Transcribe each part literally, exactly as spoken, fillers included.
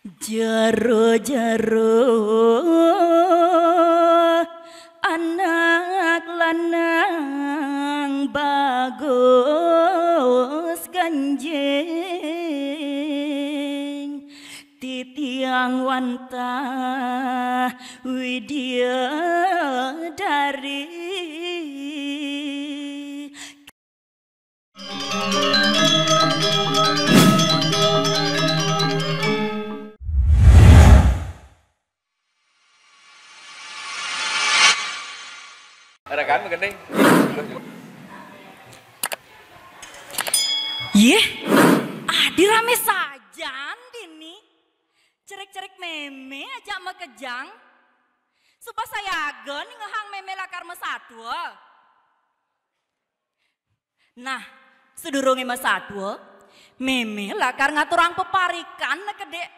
Jero-jero anak lanang bagus ganjing, titiang wantah widyadari. Rekan gending. Yeh, adi rame sajan dini. Cerik-cerik meme ajak makejang. Suba sayaga ningehang meme lakar masatua. Nah, sadurunge masatua, meme lakar ngaturang peparikan neke dek.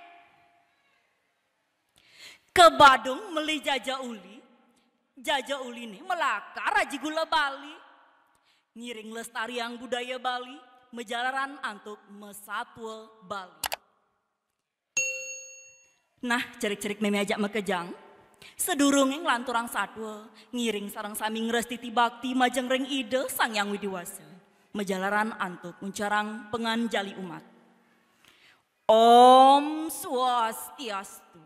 Ka Badung meli jaja uli, jaja uline malakar aji gula Bali. Ngiring lestariang budaya Bali, majalaran antuk masatua Bali. Nah, cerik-cerik meme ajak makejang. Sadurunge nglanturang satua, ngiring sareng sami ngrestiti bakti majeng ring Ida Sang Hyang Widi Wasa. Majalaran antuk nguncarang panganjali umat. Om Swastiastu.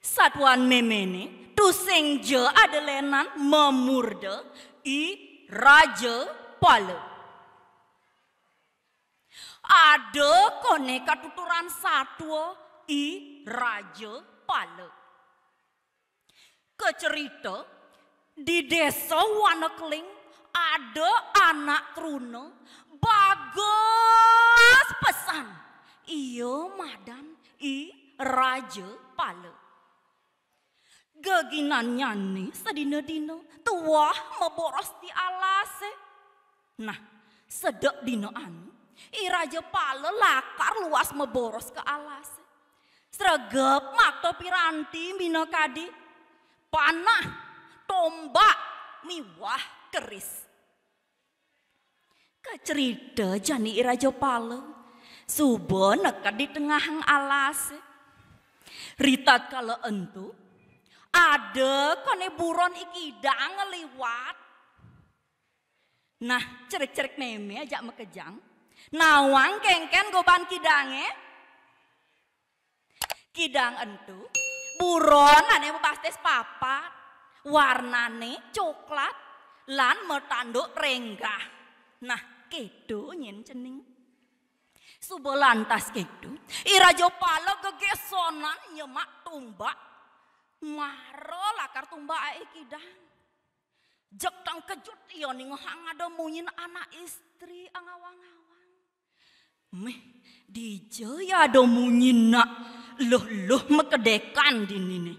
Satuan memene, tusing ja ada lenan mamurda I Raja Pala. Ada kone katuturan satua I Raja Pala. Kacerita, di Desa Wanakling ada anak truna bagus pesan. Ia madan I Raja Pala. Geginannyane sadina-dina tuah maboros di alase. Nah, sedek dina anu, I Raja Pala lakar luas maboros ka alase. Sregep makta piranti minakadi panah, tombak, miwah keris. Kacerita jani I Raja Pala, suba neked di tengahing alase. Ritatkala ento, ada kone buron I Kidang ngliwat. Nah, cerik-cerik meme ajak makejang. Nawang kengken goban kidange. Kidang ento, buron ane mabastis papat, warnane coklat, lan matanduk renggah. Nah, keto nyen cening. Suba lantas keto, I Raja Pala gegesonan nyemak tumbak. Mara lakar tumbak ae kidang. Jeg tengkejut ia ningehang ada munyin anak istri angawang-awang. Meh, dija ya ada munyin nak luh-luh makedekan dinine.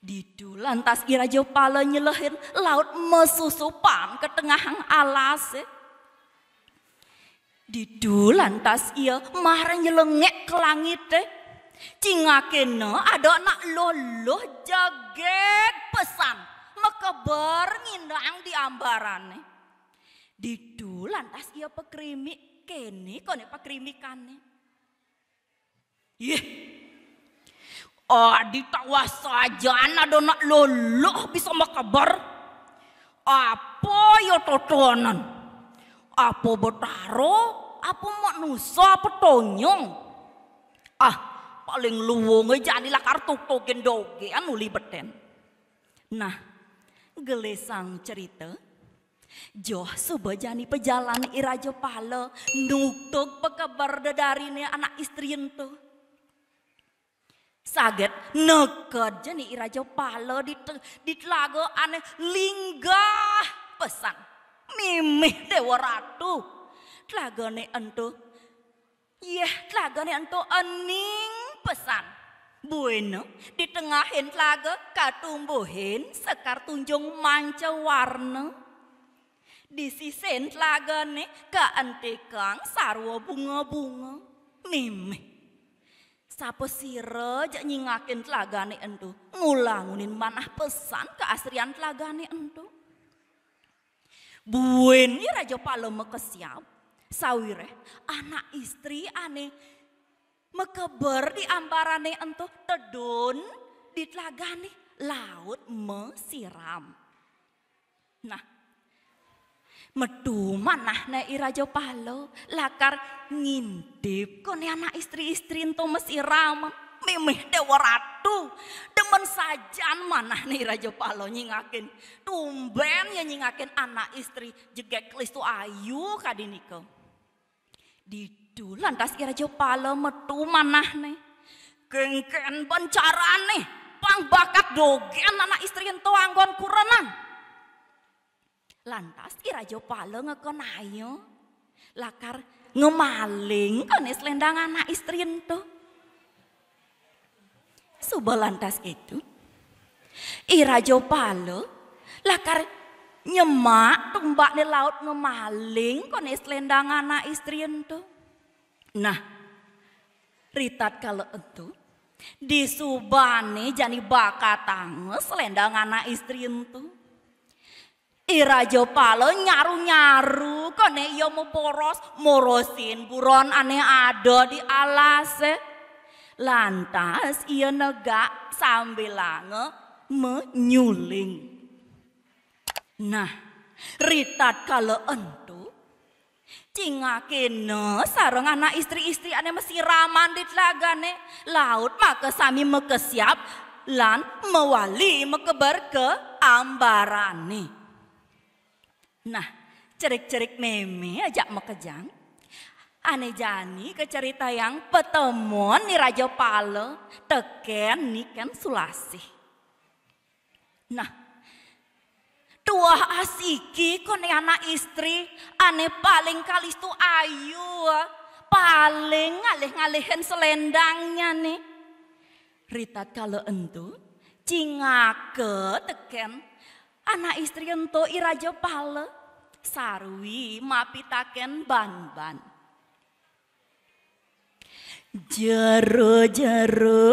Ditu lantas I Raja Pala nyelehin laut masusupan ka tengahing alase. Ditu lantas ia mara nyelengek ka langite. Cingakena ada anak luh-luh jegeg pesan makeber ngindang di ambarane. Ditu lantas ia pakrimik, kene kone pakrimikane. Yeh. Adi tawah sajan ada anak luh-luh bisa makeber. Apa ya totonan? Apa betara, apa manusa, apa tonyong? Ah, paling luunge jani lakar tuktugin dogen uli beten. Nah, gelesang cerita. Joh suba jani pajalan I Raja Pala nugtug pakeber dedarine anak istri ento. Saget neked jani I Raja Pala di te-, di telaga ane linggah pesan. Mimih Dewa Ratu. Telagane ento Yeh, telagane ento ening pesan. Buina, di tengahin telaga katumbuhin sekar tunjung manca warna. Di sisin telagane kaentikang sarwa bunga-bunga. Mimih. Sapa sira ja nyingakin telagane ento, ngulangunin manah pesan keasrian telagane ento. Buin I Raja Pala makesiab, Sawiréh anak istri ané makeber di ambarane ento tedun di telagane laut masiram. Nah, metu manahne I Raja Pala lakar ngintip kone anak istri-istri ento masiram. Mimih Dewa Ratu, demen sajan manahne I Raja Pala nyingakin. Tumben ya nyingakin anak istri jegeg kelistu ayu kadi nika. Ditu lantas I Raja Pala metu manahne. Kengken ben carane, pang bakat dogen anak istri ento anggon kurenan. Lantas I Raja Pala ngeken ayo, lakar ngemaling kone selendang anak istri ento. Suba lantas itu, I Raja Pala lakar nyemak tumbakne laut ngemaling kone selendang anak istri ento. Nah, ritatkala ento, disubane jani bakatanga selendang anak istri ento. I Raja Pala nyaru-nyaru kone iya maboros, morosin buron ane ada di alase. Lantas iya negak sambilanga menyuling. Nah, ritatkala ento, cingakena sareng anak istri-istri ane masiraman di telagane, laut makasami makesiab lan mawali makeber ka ambarane. Nah, cerik-cerik meme ajak makejang. Ane jani kacaritayang patemon I Raja Pala teken Ni Ken Sulasih. Nah, tuah asiki kone anak istri ane paling kalistu ayu, paling ngalih-ngalihin selendangnyane. Ritatkala ento, cingaka teken anak istri ento I Raja Pala, sarwi mapitaken banban. Jero-jero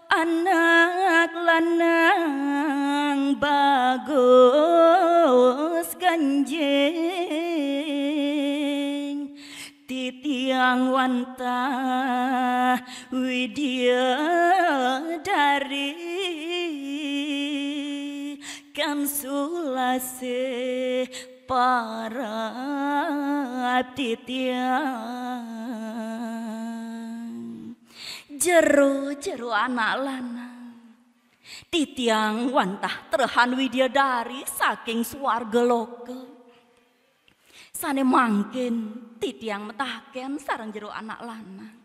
anak lanang bagus ganjing, titiang wantah widya dari kan sulasih parab titiang. Jero-jero anak lanang, titiang wantah trehan widyadari saking swarga loka. Sane mangkin titiang metaken sareng jero anak lanang.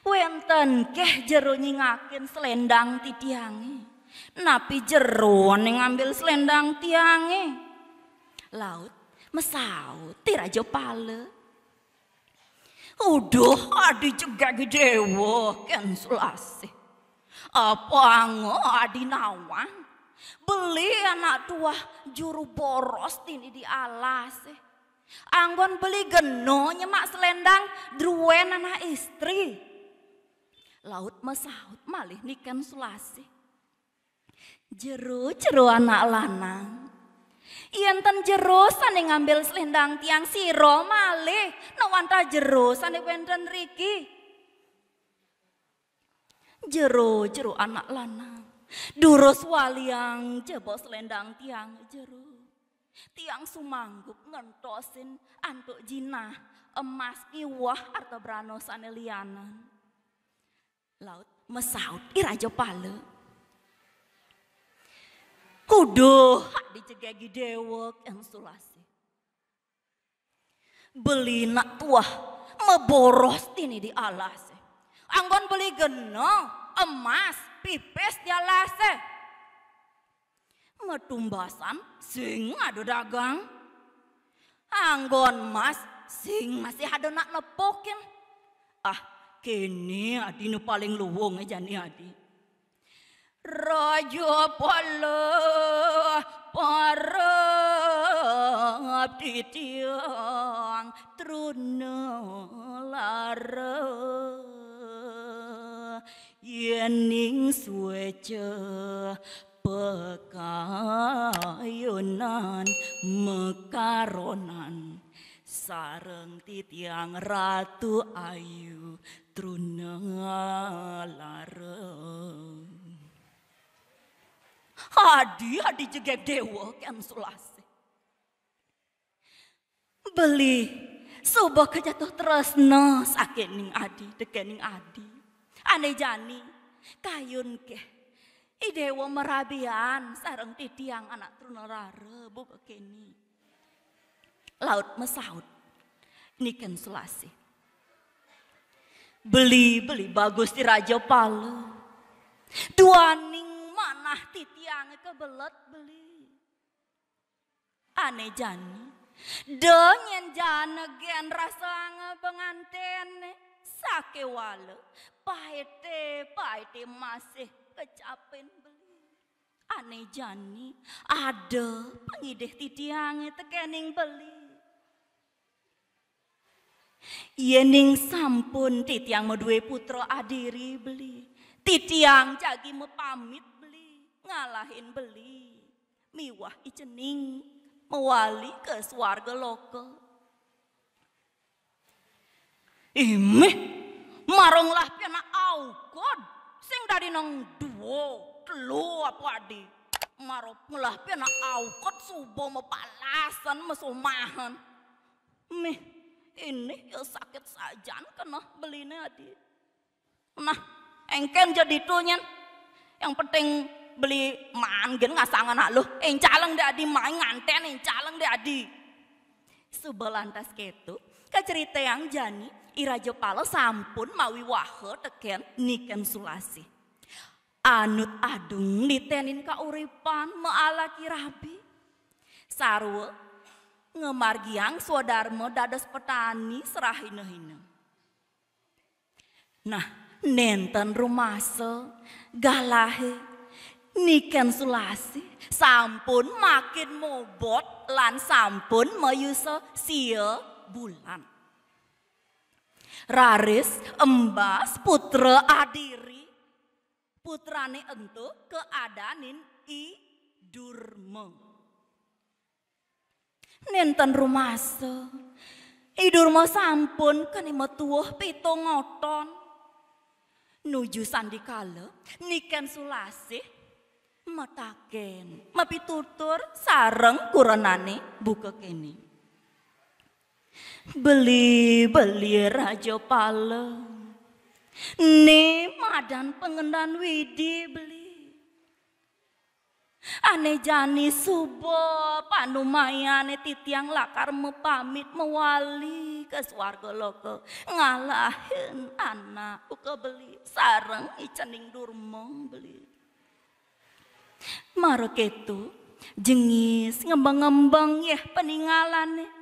Wenten keh jero nyingakin selendang titiange? Napi jerone ngambil selendang tiange? Laut masaut I Raja Pala. Uduh, adi jegege dewa ken sulasih. Apanga adi nawang. Beli anak tuah juru boros tini di alase. Anggon beli gena nyemak selendang druen anak istri. Laut masaut malih Ni Ken Sulasih. Jero-jero anak lanang. Yen ten jero sane ngambil selendang tiang, sira malih nawantah jero sane wenten riki. Jero-jero anak lanang. Durus waliang jebos selendang tiang jero. Tiang sumanggup ngentosin antuk jinah, emas miwah arta brana sane lianan. Laut masaut I Raja Pala. Kuduh, adi jegege dewa ken sulasih. Beli nak tuah maboros tini di alase. Anggon beli gena, emas, pipis di alase. Matumbasan sing ada dagang. Anggon emas sing masih ada nak nepukin. Ah, kene adine paling luwung jani adi. Raja Pala parab titiang truna lara. Yening sueca pekayunan mekaronan sareng titiang Ratu Ayu Trunelara. Adi, adi jegég déwa Kén Sulasih. Beli, suba kajatuh tresna sakéning adi, tekéning adi. Ané jani, kayun ké. I déwa marabian sareng titiang anak Trunelara buka kéné. Laut masaut Ni Kén Sulasih. Beli, beli bagus Ti Rajapala. Duaning manah titiangé kabelet beli. Ané jani. Da nyén jana gén rasanga panganténé sakéwala paité, paité masih kecapin beli. Ané jani ada pangidih titiangé tekéning beli. Yéning sampun titiang madué putra adiri beli, titiang jagi mapamit beli, ngalahin beli miwah i cening mawali ka swarga loka. Imih, mara ngelah pianak aukod, sing dadi nang dua, telu apa adi. Mara ngelah pianak aukod suba mapalasan, masomahan. Mih, inih ya sakit sajan keneh beliné adi. Nah, éngkén ja ditu nyén. Yang penting beli maan gén ngasanga aluh. Éncaleng dé adi, mai ngantén, éncaleng dé adi. Suba lantas kéto, kaceritéang jani, I Rajapala sampun mawiwaha tekén Ni Kén Sulasih. Anut adung niténin kauripan maalaki rabi. Sarwa ngamargiang swadarma dados petani serahina-hina. Nah, nénten rumasa galahé Ni Kén Sulasih sampun makin mobot lan sampun mayusa sia bulan. Raris embas putra adiri, putrané ento kaadanin I Durma. Nénten rumasa, I Durma sampun kani matuuh pitung oton. Nuju sandikala, Ni Kén Sulasih matakén, mapitutur sareng kurenané buka kéné. Beli, beli Rajapala. Né madan pangendan Widi beli. Ané jani suba panumayané titiang lakar mapamit mawali ka swarga loka ngalahin anak buka beli sareng I Cening Durma beli. Mara kéto, jengis ngembeng-ngembeng yéh paningalané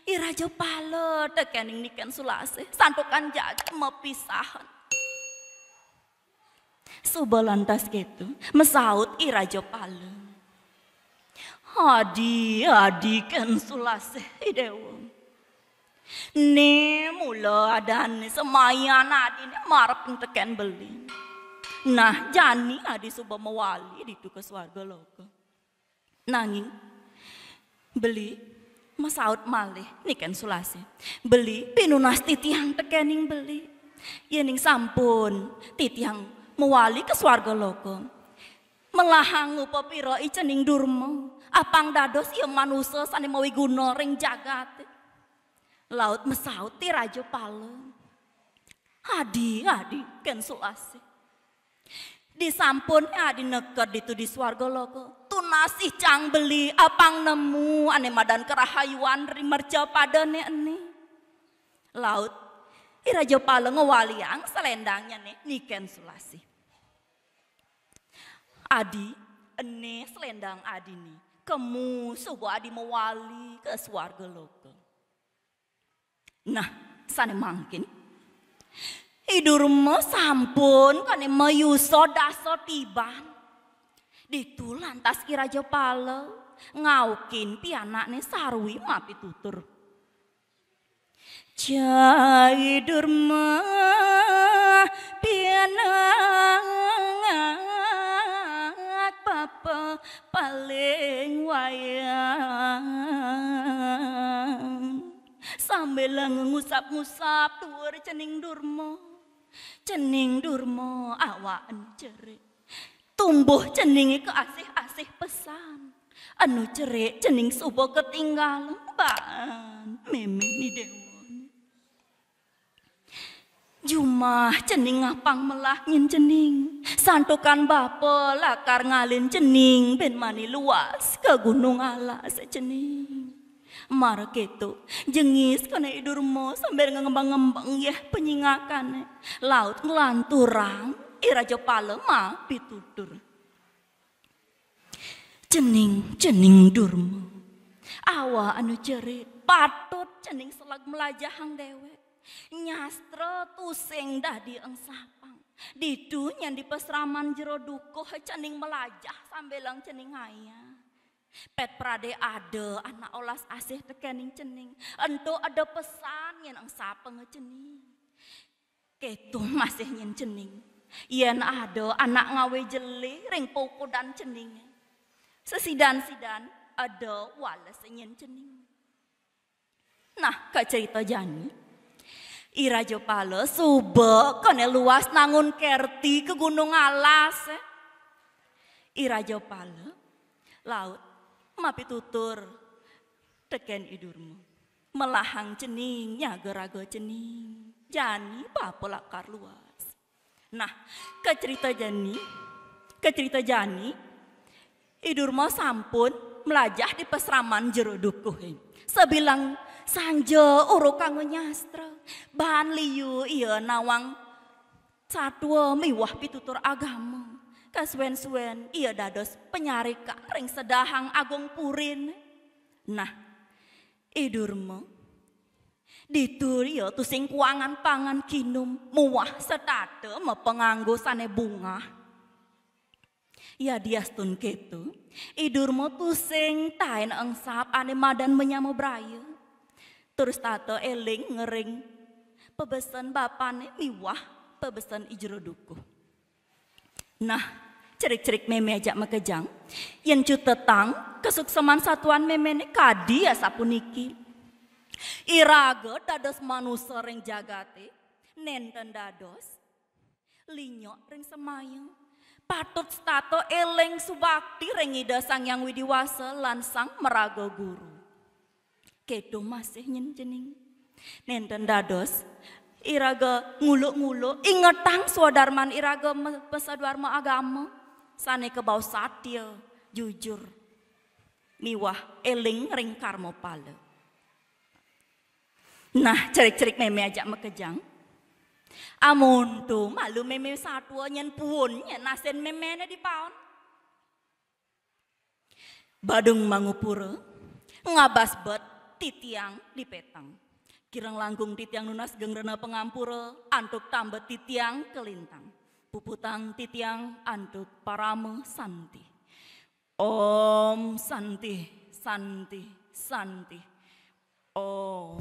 I Rajapala tekéning Ni Kén Sulasih santukan jagi mapisahan. Suba lantas kéto, masaut I Rajapala. Adi, adi Kén Sulasih, I Déwa. Né mula adané semayan adiné marep tekén beli. Nah, jani adi suba mawali ditu ka swarga loka. Nanging beli masaut malih Ni Kén Sulasih. Beli pinunas titiang tekéning beli. Yéning sampun titiang mawali ka swarga loka. Melahang upapira I Cening Durma, apang dados ia manusa sané mawiguna ring jagaté. Laut masaut I Rajapala. Adi, adi, Kén Sulasih. Disampun adi neked ditu di swarga loka. Tunas icang beli apang nemu ané madan karahayuan ring mercapadané ené. Laut, I Rajapala ngwaliang sléndangné Ni Kén Sulasih. Adi, ené sléndang adiné. Kemu suba adi mawali ka swarga loka. Nah, sané mangkin. I Durma sampun kani mayusa dasa tiban. Ditu lantas I Rajapala ngaukin pianakné sarwi mapitutur. Cai Durma pianak Sambilanga ngusap-ngusap duur cening Durma. Cening Durma awak anu cerik. Tumbuh ceninge kaasih-asih pesan. Anu cerik cening suba katinggalang baan mémé Ni Déwa. Jumah cening ngapang melah nyen cening. Santukan bapa lakar ngalin cening bén mani luas ka Gunung Alas cening. Mara kéto, jengis kéné I Durma sambil ngembang-ngembang yéh panyingakané. Laut nglanturang I Rajapala mapitutur. Cening, cening Durma. Awak anu cerik, patut cening seleg mlajahang déwék. Nyastra tusing dadi engsapang. Ditu nyén di pasraman Jero Dukuh cening mlajah sambilang cening ngayah. Pét pradé ada anak olas asih tekéning cening. Ento ada pesan nyén engsapanga cening. Kéto masih nyén cening. Yén ada anak ngawé jelé ring paukudan ceningé, sesidan-sidan ada wales nyén cening. Nah, kacerita jani. I Rajapala suba kéné luas nangun kerti ka Gunung Alas. I Rajapala laut mapitutur tekén I Durma. Melahang cening, nyaga raga cening. Jani bapa lakar luas. Nah, kacerita jani, kacerita jani, I Durma sampun mlajah di pasraman Jero Dukuh. Sabilang sanja urukanga nyastra, baan liu ia nawang satua miwah pitutur agama. Kasuén-suén ia dados panyarikan ring Sedahang Agung Purin. Nah, I Durma, ditu ia tusing kuangan pangan kinum muah setata mapanganggo sané bungah. Yadiastun kéto, I Durma tusing taén engsap ané madan manyama braya. Tur setata éling ngering pabesen bapané miwah pabesen I Jero Dukuh. Nah, cerik-cerik mémé ajak makejang, yén cutetang kasuksman satuan méméné kadi asapuniki. Iraga dados manusa ring jagaté, nénten dados linyok ring semaya. Patut setata éling subakti ring Ida Sang Hyang Widi Wasa lan Sang Maraga Guru. Kéto masih nyén cening. Nénten dados iraga nguluk-nguluk ingetang swadarman iraga me-, paswadharma agama sané kabaos satia, jujur, miwah éling ring karma pala. Nah, cerik-cerik mémé ajak makejang. Amonto malu mémé satua nyén puun nyén asin méméné dipaon. Badung mangupura, ngabas bet titiang di petang. Kirang langkung titiang nunas geng rena pangampura, antuk tambet titiang kalintang. Puputang titiang antuk parama santi. Om santi, santi, santi. Om.